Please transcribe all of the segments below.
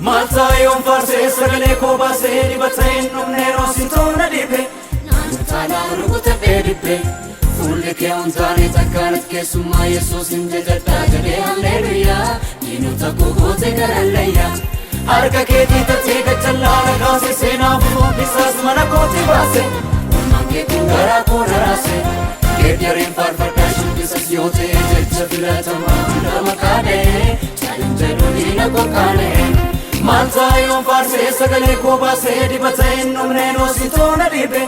Maal ta'a yoon faarsee sagalee koo baasee dibata hin dhumne roositoo na dhibe. Naannoo taalaa rukutadhee dibbe. Fuulli kee hundaanii takkaanat keessummaa Yesuus hin jajadhaa jedhee halleluuyaa. Diinota koo goote garallayyaa. Harka keetii tatee gajjallaa na kaase seenaa fufuun isaas mana kootii baase. Olmaan kee kun garaa koo na raase. Geeddareen faarfadhaa shubbisas yoo ta'e jecha filatamaa hunda maqaa dha'ee. Caalin jedhu diina koo qaana'ee. Maal ta'a yoon faarsee sagalee koo baasee dibata hin dhumne roositoo na dhibe.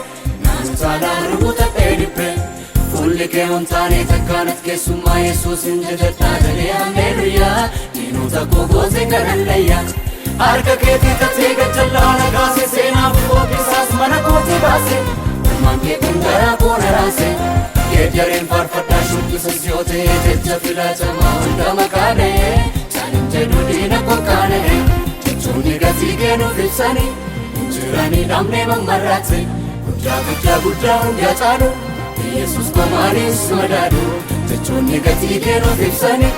Naannoo taalaa rukutadhee dibbe. Fuulli kee hundaanii takkaanat keessummaa Yesuus hin jajadhaa jedhee halleluuyaa. Diinota koo goote garallayyaa. Harka keetii tatee gajjallaa na kaase seenaa fufuun isaas mana kootii baase. Olmaan kee kun garaa koo na raase. Geeddareen faarfadhaa shubbisas yoo ta'e jecha filatamaa hunda maqaa dha'ee. Caalin jedhu diina koo qaana'ee. Jechoonni gatii kennuuf ibsanii. Injiranii dhabnee mammarraate. Guddaa guddaa guddaa hundaa caalu. Yesuus komaaniin si madaalu. Jechoonni gatii kennuuf ibsanii.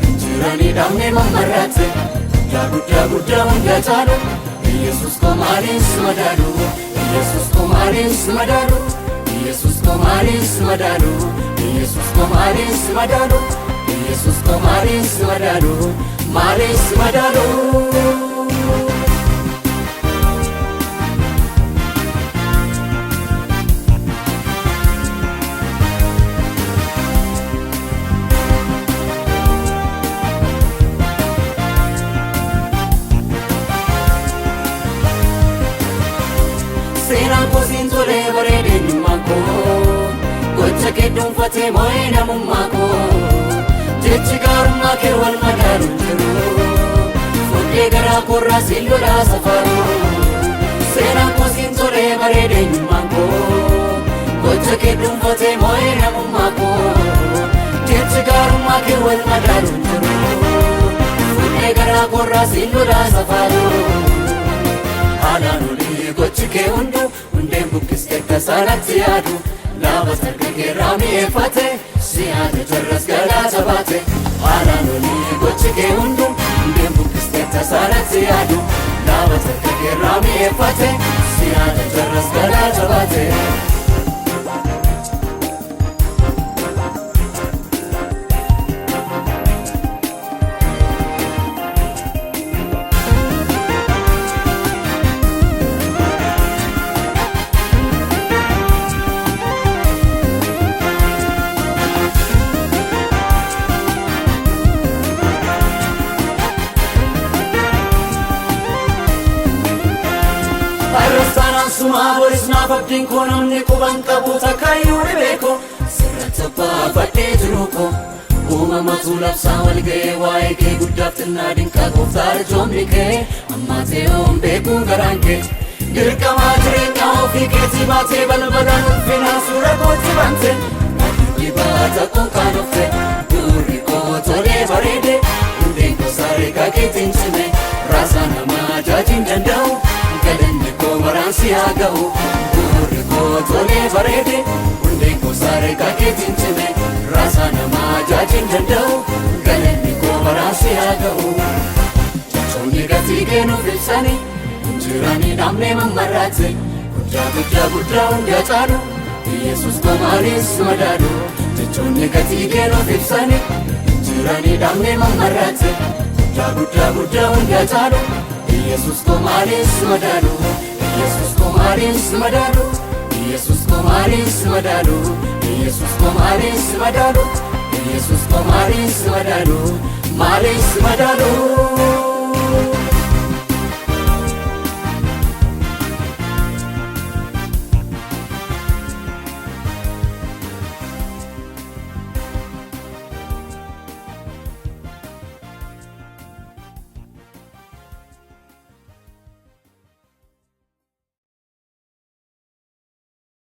Injiranii dhabnee mammarraate. Guddaa guddaa guddaa hundaa caalu. Yesuus komaaniin si madaalu. Yesuus komaaniin si madaalu. Yesuus komaaniin si madaalu. Yesuus komaaniin si madaalu. Yesuus komaaniin si madaalu. Maaliin si madaalu? Seenaan koo siin tolee bareedee eenyummaan koo. Gocha kee dhuunfatee moo'ee namummaa koo. Jechi gaarummaa kee wal madaalu hin jiru. Fuudhee garaa koorraa siin lolaa safaru. Seenaan koo siin tolee bareedee eenyummaan koo. Gocha kee dhuunfatee moo'ee namummaa koo. Jechi gaarummaa kee wal madaalu hin jiru. Fuudhee garaa koorraa siin lolaa safaru. Haalaan olii gochi kee hundu hundeen buqqistee akka saanatti yaadu. Lafa harka keerraa mi'eeffate si yaada jarras galaata baate. Haalaan olii gochi kee hundu hundeen buqqistee akka saanatti yaadu. Lafa harka keerraa mi'eeffate si yaada jarras galaata baate. Harrastaanaan sumaa boris naaf abdiin koo namni quban qabu takkaayyuu ni beeku. Sirratti abbaafadhee jiru koo uumamatu labsaa wal ga'ee waa'ee kee guddaaf xinnaa dinqaa gooftaa arjoomni kee ammaa ta'e oon beekuun garaan kee. Dirqamaa jireenya ofii keetii baatee balbalaan ulfinaa suura kootti bante. Dibata koo kaanofte durri koo tolee bareede hundeen koo sareekaa keetiin cime raasaa namaa jaajiin danda'u galanni koo waraansi haa ga'u durri koo tolee bareede hundeen koo sareekaa keetiin cime raasaa namaa jaajiin danda'u galanni koo waraansi haa ga'u. Jechoonni gatii kennuuf ibsanii injiranii dhabnee mammarraate guddaa guddaa guddaa hundaa caalu. Yesuus komaaniin si madaalu. Jechoonni gatii kennuuf ibsanii injiranii dhabnee mammarraate guddaa guddaa guddaa hundaa caalu. Yesuus komaaniin si madaalu. Yesuus komaaniin si madaalu. Yesuus komaaniin si madaalu. Yesuus komaaniin si madaalu. Yesuus komaaniin si madaalu. Maaliin si madaalu?